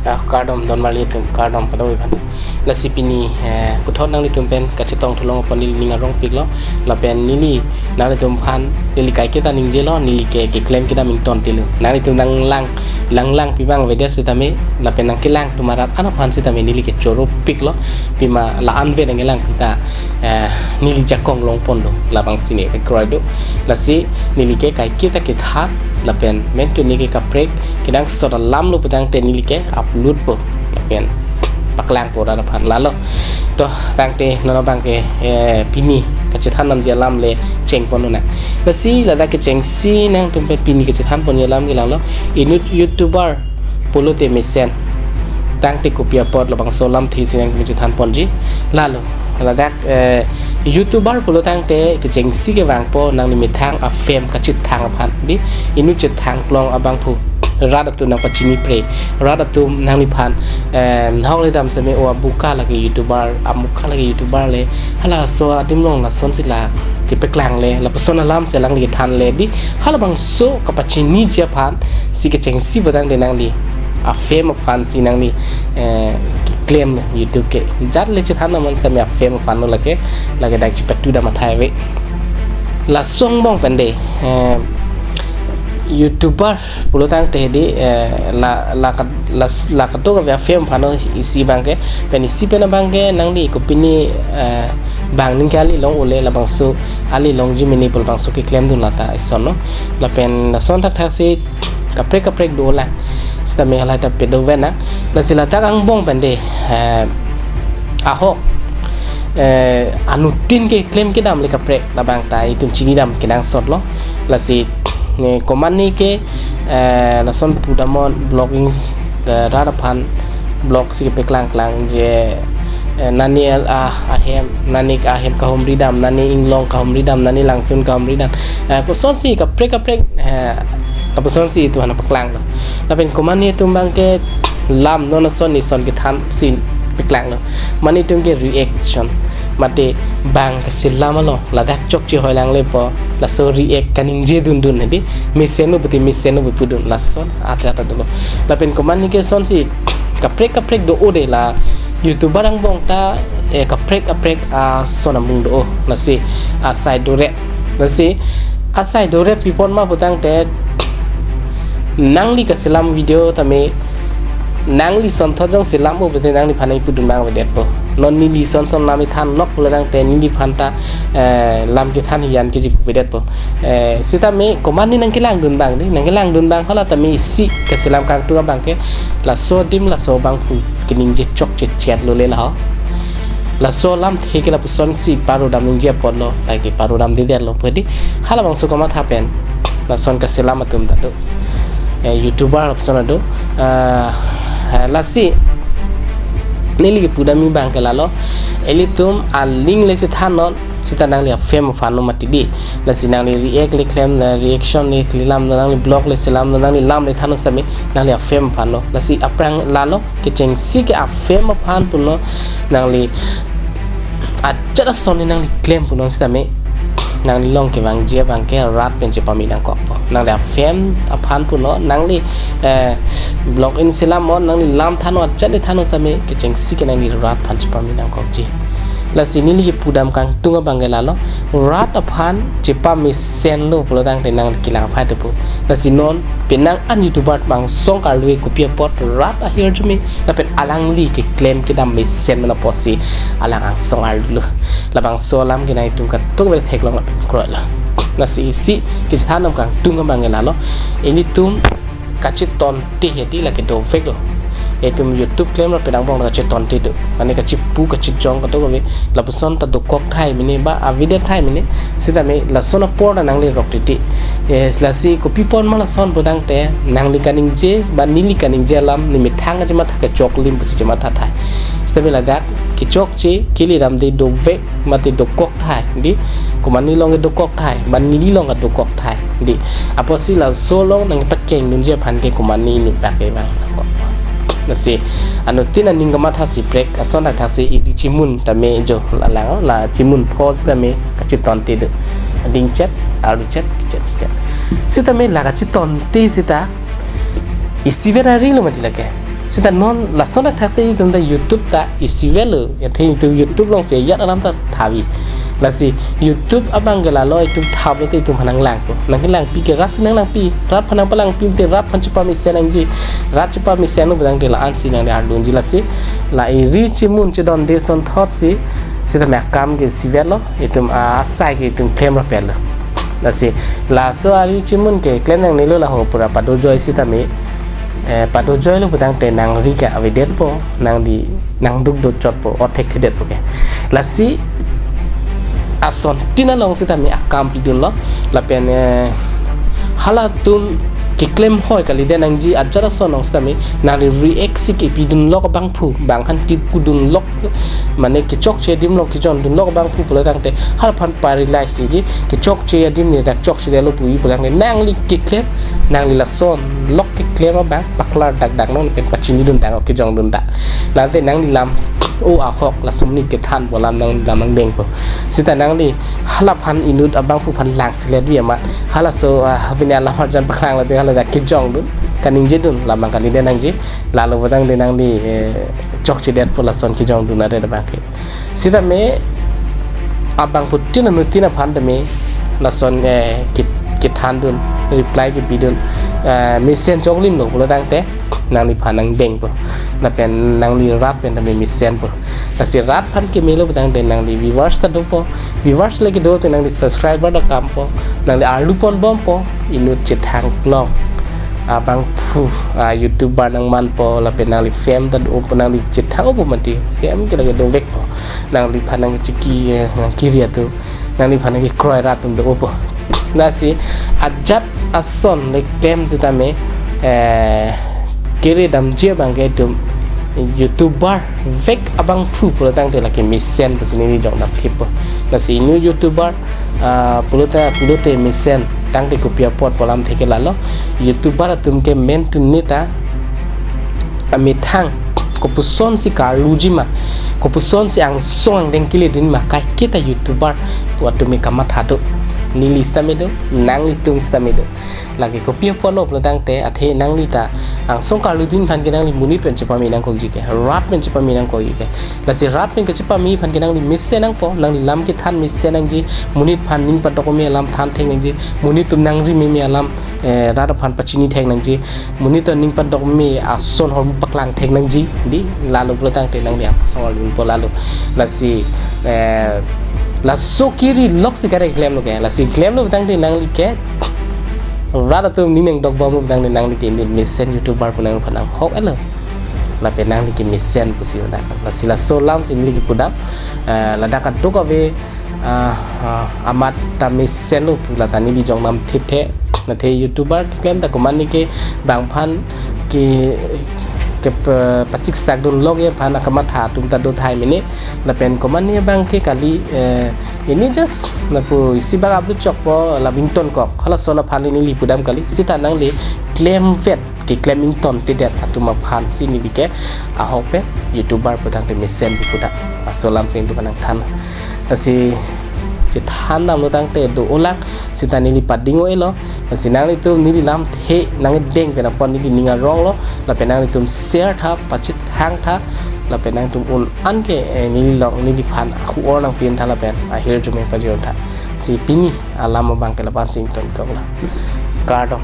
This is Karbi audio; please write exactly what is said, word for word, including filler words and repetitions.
Ah, kardom don marli atum, kardom kadokave aphan. Lasi pini, eh, puthot nanglitum pen kachetong thulong apon neli ning arongpiklo. Lapen neli nanglitum aphan neli kaiketa ningjelo, neli ke keklem kedam ingtontelo. Nanglitum nanglang, langlang pi abang avedet sitame, lapen nangkelang atum arat an aphan sitame neli ke choropiklo. Pima la-an ave nangkelang kita, eh, neli jakong longpon do, labang si ne kekroi do. Lasi neli ke kaiketa kethan, lapen mentune ke kaprek kenangsot alam lo putangte neli ke uploadpo, lapen paklangpo rat aphan, lalo. To tangte non abang ke, eh, pini kachethan damji alam le chengpon nang. Lasi ladak kechengsi nangtum pen pini kachethanponji alam ke lalo. Inut YouTuber pulote mesen tangte kopi apot, labangso alamthe si nangtum chethanponji. Lalo, ladak, eh, YouTuber pulo tangte kechengsi kevangpo nangli methang a-fame kachethang aphan, dei. Inut chethang plong abangphu rat atum nangpachinipre, rat atum nangliphan, eh, hok le dam seme, o abuka lake YouTuber, amuka lake YouTuber le, halaso adim along lasonsi la kepaklang le, lapuson alam si alangli kethan le, dei. Halabangso kapachiniji aphan si kechengsi putangte nangli a-fame aphan si nangli, eh, keklem YouTube ke. Jat le chethan aman sitame a-fame aphan lo lake, lake dak chepatu dam athai ave. Laso angbong pen dei, eh, YouTuber pulo tangte dei, eh, la, la ka, la, la kadokave a-fame aphan lo isi abang ke, pen isi pen abang ke nangli kopine, eh, bang ning ke ali long ole, labangso ali longji mene pu labangso keklemdun lata isonlo. Lapen lason thakthak si kaprek kaprek dolang. Sitame halai ta pado ven nang. Lasi ladak angbong pen dei, eh, ahok, eh, anuttin keklem kedam le kaprek, labang ta itum chinidam kenangsotlo. Lasi, eh, komatne ke, eh, lason pudamnon vlogging, eh, rat aphan vlog si kepaklangklang je, eh, nani al-, ah, ahem, nani ahem kahumri dam, nani inglong kahumri dam, nani langsun kahumri dam. Eh, kosonsi kaprek kaprek, eh, lapuson si itum aphan paklanglo. Lapen komatne atum abang ke lam non ason ison kethan si paklanglo. Mane itum ke reaction, mate bang kaselam along ladak chokche hoilang lepo, laso react kaningje dundun, dei. Mesenlo pute mesenlo pudun, lason ate ate dolo. Lapen komatne ke sonsi kaprek kaprek do-o dei, la YouTuber angbong ta, eh, kaprek kaprek ason amung do-o. Lasi asai dorep. Lasi asai dorep pipon ma putangte nangli kaselam video tame nangli sonthot jong selam-o pute nangliphan nangpudun abang avedetpo. Non neli son son lam kethan nok pulo tangte neliphan ta, eh, lam kethan hiyan keji pu avedetpo. Eh, sitame komatne nangkelangdun abang dei, nangkelangdun abang hala tame isi kaselam kangtung abang ke laso adim laso abangphu keningje chokche chetlo le laho. Laso alamthe ke lapuson si paro dam ningje apotlo, lake paro damdedetlo pu dei. Halabangso kamatha pen lason kaselam atum ta do, eh, YouTuber lapuson ta do. Ah, eh, lasi neli kepudamji abang ke lalo, ilitum aling le chethannon sita nangli a-fame aphan lo mati dei. Lasi nangli react le klem, na reaction le klelam, na nangli vlog le selam, na nangli lam le thannon sitame nangli a-fame aphan lo. Lasi aphrang lalo kechengsi ke a-fame aphan punon, nangli ajat ason le nangli klem punon sitame nangli along kevangji abang ke rat pen chepame nangkokpo. Nangli a-fame aphan punon, nangli, eh, vlog in selamnon, nangli lam thannon, ajat le thannon sitame kechengsi ke nangli rat aphan chepame nangkokji. Lasi neli kepudam kangtung abang ke lalo, rat aphan chepamesenlo pulo tangte nangli kelang aphai dopo. Lasi non penang an YouTuber bang song karlu ke kopi apot, rat ahirjume lapen alangli keklem kedam mesen mena apotsi alang angsong arlulo. Labangso alam ke nangtum kadokave theklong lapen kroilo. Lasi isi kachethan dam kangtung abang ke lalo, ilitum kachetonte he dei, lake doveklo. Itum YouTube klem lapen angbong kachetonte do. Mane kachepu kachejong kadokave lapuson ta dokok tahai mene ba avedet tahai mene. Sitame lason apor ta nangli rok titi. Eh, lasi kopi apot ma lason putangte nangli kaningje ba neli kaningje alam nemethang kachematha kechoklim pusi chematha tahai. Sitame ladak kechokche kele damde dovek mate dokok tahai dei, komatne along ke dokok tahai, ba neli along ke dokok tahai dei. Apotsi laso along nangpakengdunji aphan ke komatne inut bak ke vang nangkok. Lasi anuttin aning kamatha si prek ason thakthak si idi chimun tame jo lalang, la chimun pho sitame kachetonte do. Dingchet, arluchet, chet, chet. Sitame la kachetonte sita isivet arilo mati lake. Seta non lason athak si itum ta YouTube ta isivelo, athe itum YouTube along si ajat alam ta thavi. Lasi YouTube abang ke lalo itum thap lote itum aphan nanglangpo. Nangkelangpi ke rat si nanglangpi. Rat aphan nangpalangpi te rat aphan chepamesen nangji. Rat chepamesenlo pulotangte la-an si nangli ardunji lasi. La eri chimun chedonde asonthot si. Seta me akam ke isivelo. Itum, ah, asai ke itum klem rapetlo. Lasi laso ari chimun ke klem nangnelo laho pura padojoi sitame. Eh, padojoilo pulotangte nangri ke avedetpo, nangli nangduk dot chotpo, othek thedetpo ke. Lasi asontin along sitame akam pidunlo, lapen, eh, halatum keklem hoi kalidet nangji ajat ason along sitame, nangli react si kepidunlok abangphu, bang aphan kipudunlok, mane kechokche adim along kejondunlok abangphu pulotangte, hala aphan parilai siji, kechokche adim ne dak chokchedetlo puji pulotangte, nangli keklem, nangli lason lok keklem abang paklar dakdak non pen pachinidun tang, kejongdun ta. Late nangli lam o ahok laso amonit kethanpo alam nangli lam nangdengpo. Seta nangli hala aphan inut abangphu aphan langselet vi amat. Halaso, ah, pini alam arjan paklang late hala dak kejongdun, kaningjedun, lam abang kalidet nangji. Lalo pulotangte nangli, eh, chokchedetpo lason kejongdun adet abang ke. Sitame abangphutin anuttin aphan tame lason, eh, ke, kethandun, reply kepidun, eh, mesen choklimlo pulotangte nangliphan nangdengpo. Lapen nangli rat pen tame mesenpo. Lasi rat aphan kemelo pulotangte nangli viewers ta dopo. Viewers le kedo te nangli subscriber ta kampo. Nangli arluponbompo. Inut chethang klong abangphu, ah, YouTuber nangmanpo, lapen nangli fame ta dopo, nangli chethang opo mati, fame ke lake dovekpo. Nangliphan nangchiki, eh, nangkiri atum, nangliphan nangkekroi rat atum dopo. Lasi ajat ason le klem sitame, eh, kere damji abang ke itum YouTuber vek abangphu pulotangte lake mesen pusi neli jong dam thippo. Lasi inut YouTuber, ah, pulote, pulote mesen, tangte kopi apotpo alamthe ke lalo. YouTuber atum ke main tun neta amethang kopusonsi karluji ma, kopusonsi angsong angdeng keledun ma, kaiketa YouTuber pu atum ke kamatha do. Neli sitame do, nanglitum sitame do. Lake kopi apotlo pulotangte, athe nangli ta angsong karludun aphan ke nangli monit pen chepame nangkokji ke, rat pen chepame nangkokji ke. Lasi rat pen kachepame aphan ke nangli mesen nangpo, nangli lam kethan mesen nangji, monit aphan ning padokme alam than thek nangji, monit atum nangri meme alam, eh, rat aphan pachini thek nangji, monit atum ning padokme ason ahormu paklang thek nangji, dei, lalo pulotangte nangli angsong arlunpo lalo. Lasi, eh, laso kiri lok si kare klemlo ke, lasi klemlo pulotangte nangli ke rat atum ning nangdokbomlo pulotangte nangli ke inut mesen YouTuber pu nangphan nanghok-etlo. Lapen nangli ke mesen pusi ladak. Lasi laso alam si neli kepudam, eh, ladak kadokave, ah, ah, amat ta mesenlo pu lata neli jong dam thipthe. Athe YouTuber keklem ta komatne ke bang aphan ke, ke pa, pasiksak dunlok aphan akamatha atum ta do thai mene. Lapen komatne abang ke kali, eh, ini just lapu isi bak upload chokpo, la ingtonkok. Halaso aphan neli pudam kali. Seta nangli klemvet, keklem ingtontedet atum aphan si neli ke ahok pen YouTuber pulotangte mesen pu pudam. Laso alam si neli phan nangthan. Lasi chethan damlo tangte do-olang, seta neli pading-o-etlo. Lasi nanglitum neli lamthe nangdeng pen apot neli ning aronglo, lapen nanglitum share tha, pachethang tha, lapen nangtum un-an ke, eh, neli along, neliphan ahu or nangpin tha lapen ahirjume pajirtha. Si pini alam abang ke lapu-an si ingtonkoklo. Kardom.